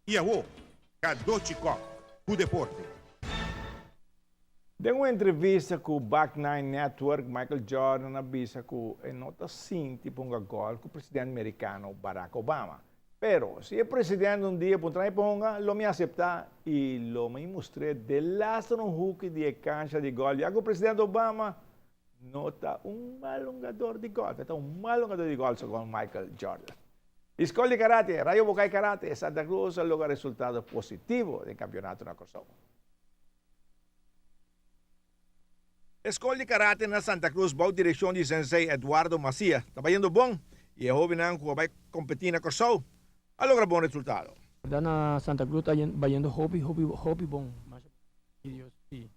I awo, Cadochi Kock ku deporte. Den un entrevista ku Back Nine Network, Michael Jordan a bisa ku e no ta sinti pa hunga gòlf ku president merikano Barack Obama. Pero, si e president un dia puntra mi pa hunga, lo mi aseptá i lo mi mustr'é delaster un huki di e kansha di gòlf ya ku president Obama no ta un mal hungador di gòlf, e ta un mal hungador di gòlf segun Michael Jordan. E skol di karate, Rayo Bocay Karate, Santa Cruz a logra resultado positivo den kampionato na Kòrsou. E skol di karate na Santa Cruz bou direkshon di Sensei Eduardo Macia ta bayendo bon i e hobennan ku a bai kompetí na Kòrsou a logra bon resultado. Berdad na Santa Cruz ta bayendo hopi hopi hopi bon masha bon di Dios si.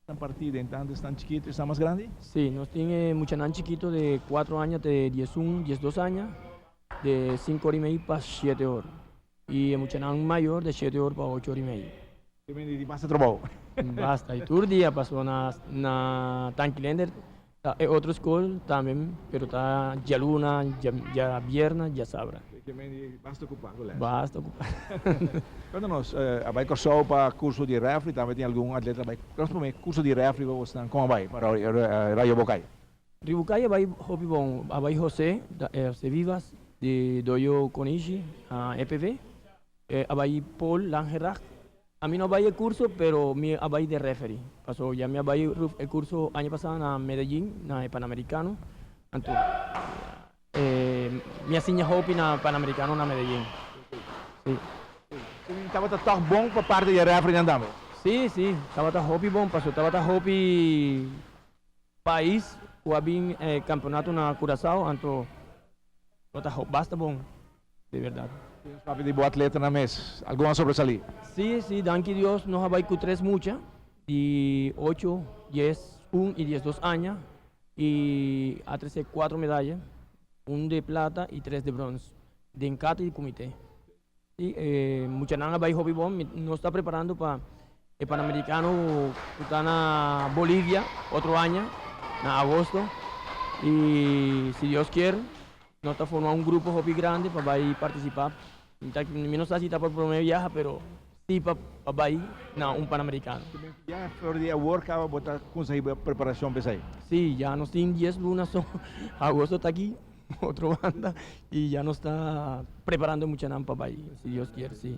Nan partí den tantu esnan chikitu i esnan mas grandi? Si, nos tin e muchanan chikitu de kuatro aña te diesun, diesdos aña, de sinku ora i mei pa shete or. I e muchanan mayor de shete or pa ocho or i mei. Te mende di basta trabou. Basta, i tur dia paso na na Tanki Leender ta e otro skol tambe pero ta djaluna, djabierna, djasabra. Te mende basta okupá ku lès. Basta okupá. Konta nos, a bai Kòrsou pa kurso di rèfri, tambe tin algun atleta a bai. Nos promé kurso di rèfri pa bosnan, kon a bai pa Rayo Bocay? Ribucay a bai hopi bon, a bai José, José Vivas di Dojo Konishi, EPV, a bai Paul Langerak. Ami no a bai e curso pero mi a bai de referee, paso ya mi a bai e curso aña pasa na Medellin na e Panamericano, anto mi a siña hopi na Panamericano na Medellin, si. Tabata tog bon pa parti di e refereenan tambe? Si, si, tabata hopi bon paso tabata hopi pais cu a bin e campeonato na Curacao anto tabata basta bon. Di berdad. Nos papia di bo atletanan mes, algun a sobresalí? Sí, sí, danki Dios nos a bai ku tres mucha di ocho, dies, un i diesdos aña i a trese kuatro medaya, un di plata i tres di brons den kata di kumite. Sí, e muchanan a bai hopi bon, nos ta preparando pa e Panamericano ku ta na Bolivia otro aña na agosto i si Dios kier Nos ta forma un grupo hopi grandi pa bai participa. Mi no sa si ta pa prome biaha pero si pa bai na un Panamericano. Ya for di awor caba bo ta cunsegi bo preparacion pa esai? Si, ya nos tin dies luna so. Agosto ta aki otro banda y ya nos ta preparando muchanan pa bai si Dios kier si.